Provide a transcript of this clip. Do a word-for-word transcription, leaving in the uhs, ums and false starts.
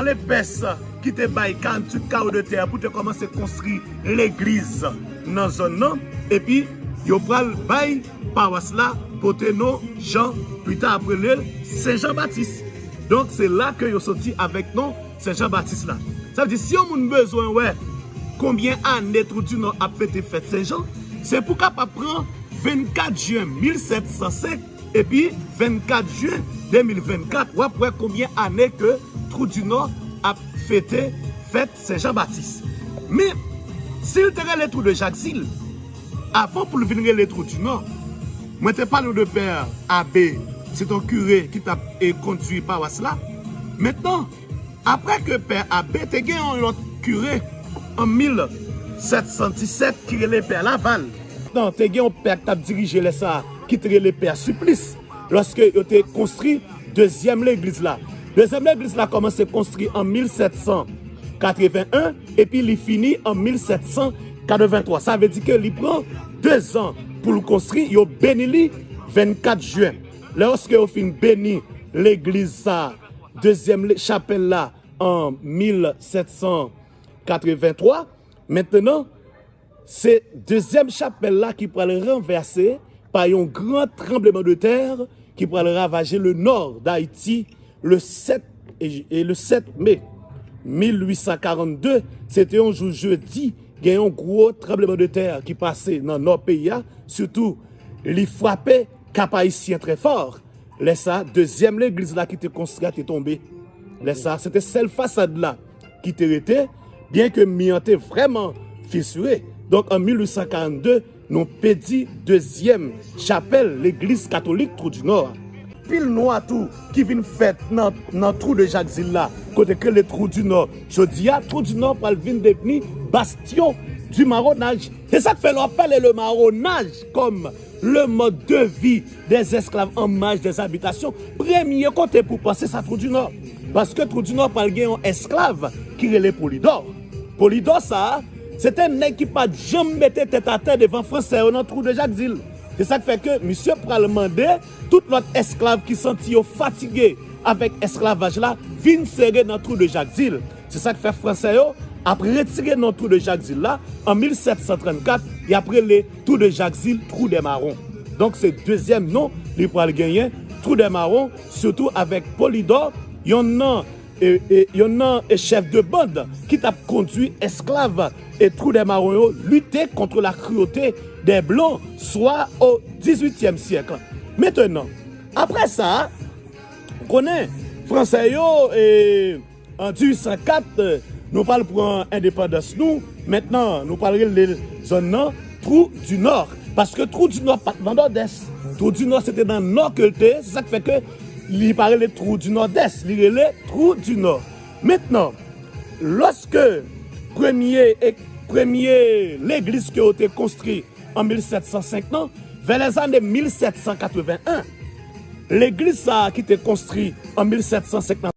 Lepès ki te bay karanntuit kawo de tè pou te kòmanse konstri legliz nan zòn nan, epi yo pral bay pawas la pote non Jan, pita ap rele l Sen Jan Batis. Donk, se la ke yo soti avèk non Sen Jan Batis la. Sa vle di, si yon moun bezwen wè konbyen ane Trou di Nò ap fete fèt Sen Jan, se pou kapab pran vennkat jen mil sèt san senk epi vennkat jen de mil vennkat, w ap wè konbyen ane ke Trou di Nò ap fete fèt Sen Jan Batis. Men, si l te rele Trou de Jakzil, avan pou l vin rele Trou di Nò, mwen te pale w de pè Abe, se te yon kire ki t ap, e, kondui pawas la. Mentnan, apre ke pè Abe, te gen yon lòt kire an mil sèt san disèt ki rele pè Laval. Non, te gen yon pè k t ap dirije lè sa a, ki te rele pè Siplis, lòske yo te konstri dezyèm legliz la. Dezyèm legliz la kòmanse konstri an mil sèt san katreven en, epi li fini an mil sèt san katreven twa. Sa vle di ke li pran de zan pou l konstri, yo beni li vennkat jen. Lòske yo fin beni legliz sa a, dezyèm le-, chapèl la, an mil sèt san katreven twa. Mentnan, se dezyèm chapèl la ki pral ranvèse pa yon gran tranblemanntè ki pral ravaje le nò d Ayiti le sèt, e, e le sèt me mil uit san karannde, se te yon jou jedi, gen yon gwo tranblemanntè ki pase nan nò peyi a, sitou li frape Kap Ayisyen trè fò. Lè sa, dezyèm legliz la ki te konstwi a te tonbe. Lè sa, se te sèl fasad la ki te rete, byen ke mi an te vrèman fisire. Donk, an mil uit san karannde, nou pèdi dezyèm chapèl legliz katolik Trou di Nò a. Pil nwa tou ki vin fèt nan, nan Trou de Jakzil la, kote ke le Trou di Nò jodi a, Trou di Nò pral vin devni Bastion du Marronnage. Se sa k fè lè w ap pale le marronnage kòm le mode de vie des esclaves en marge des habitations, premye kote pou panse sa Trou di Nò. Paske Trou di Nò pral gen yon esklav ki rele Polidò. Polidò sa a, se te nèg ki pa t janm mete tèt atè devan fransè yo nan Trou de Jakzil. Se sa k fè ke misye pral mande tout lòt esklav ki santi yo fatige avèk esklavaj la vin sere nan Trou de Jakzil. Se sa k fè fransè yo ap retire non Trou de Jakzil la, an mil sèt san trannkat, y ap rele Trou de Jakzil, Trou dè Mawon. Donk, se dezyèm non li pral genyen, Trou dè Mawon, sitou avèk Polidò, yonn nan, e, e, yonn nan, e, chèf de band ki t ap kondui esklav e Trou dè Mawon yo lite kont la kriyalite dè blan, swa o dizuityèm syèk. Mentnan, apre sa, ou konnen, fransè yo, e, an dizuit san kat, nou pral pran endepandans nou. Mentnan, nou pral rele zòn nan Trou di Nò. Paske Trou di Nò pa t nan Nòdès. Trou di Nò se te nan Nò ke l te ye. Se sa k fè ke li pa rele Trou di Nòdès. Li rele Trou di Nò. Mentnan, lòske premye, e, premye legliz ke yo te konstwi an mil sèt san senk nan, vè lèzane mil sèt san katreven en, legliz sa a ki te konstwi an mil sèt san senk nan,